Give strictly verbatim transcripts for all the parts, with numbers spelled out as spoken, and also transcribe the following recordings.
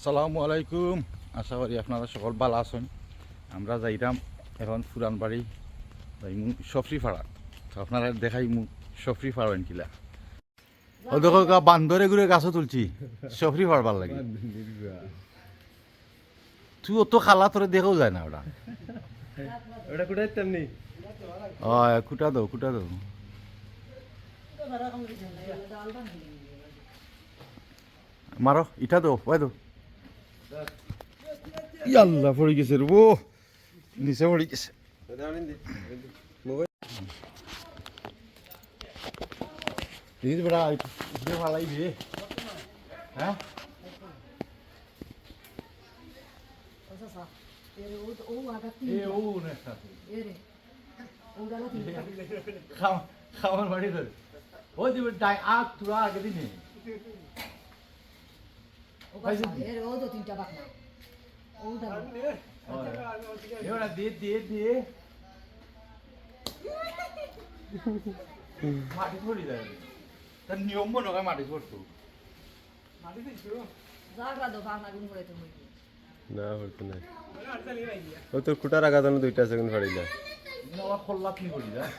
আসসালামু আলাইকুম, আশা করি আপনারা সকল ভালা আছইন। আমরা যাইরাম এখন পুরান বাড়ি, যাইমু সফরি পাড়া। তো আপনারারে দেখাইমু সফরি পাড়া কিলা। ও দেখো, গা বান্দরে ঘুরে গাছো তুলছি, সফরি পাড়বার লাগি। তুই অত খালা, তোরে দেখাও যায় না ওটা। ওটা কুটা দিতাম নি? অয়, কুটা দেও, কুটা দেও। মারো, ইটা দেও, ওই দেও। ইয়াল্লা, পড়ি গেছে রে, ও নিচে পড়ি গেছে। এই যে বেটা, এই যে ফালাই দে। হ্যাঁ? এ, ও অনেক সাথে। খাম-, খামার বাড়ি ধরে। ওই যে ডাই-, আর তোরা আগে দিনে। ও পাইছে বাবা, কি? এর ও তো তিনটা বাপ না। ও দাঁড়া। ওই। এবার দিয়ে, দিয়ে, দিয়ে। মাটি পড়ি যায়। তার নিয়ম মনে হয় মাটি পড়তো। মাটি দিছো? জাগা দাও, বাপ না গুণ করে তুমি। না, হইতো না। ও তোর কুটার আগা জানো দুইটা আছে, কিন্তু ফাড়ি না। না, ওরা খোল্লা কি করি যায়?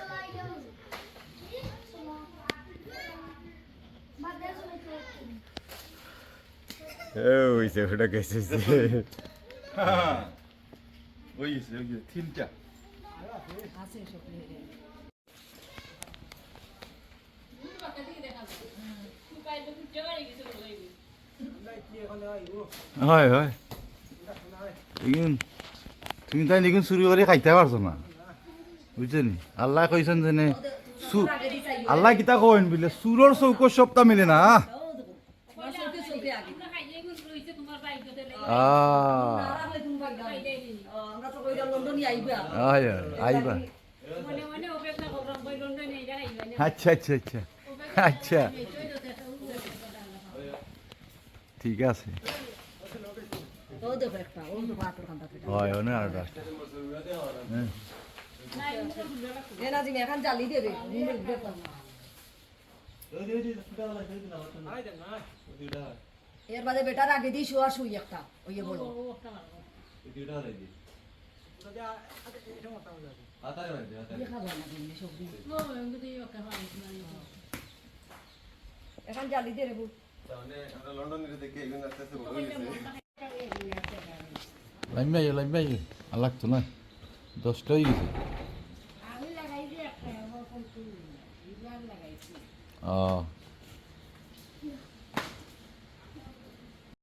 এ, ওই যে ওটা গেছে যে। হ্যাঁ, ওই যে, ওই যে, তিনটা। আছে সব নিয়ে। হয়, হয়। ইগুন, তুমি তাই ইগুন চুরি করি খাইতে পারছো না, বুঝছো নি? আল্লায় কইছইন যে নে, চু-, আল্লায় কিতা কইন বুলে, "চুরর চউখো সবটা মিলে না।" আহ। হয়, হয়, আইবা। আচ্ছা, আচ্ছা, আচ্ছা। আচ্ছা। ঠিক আছে। হয়, অনে আর একটা। হ্যাঁ। এ নাজিম, এখন জালি দে রে। এর বাদে বেটার আগে দিয়ে শুয়া শুই একটা, ওই যে বড়। এখন জালি দে রে বউ। লাইমে আইও, লাইমে আইও। আর লাগতো না। দশটা অই গেছে। ও।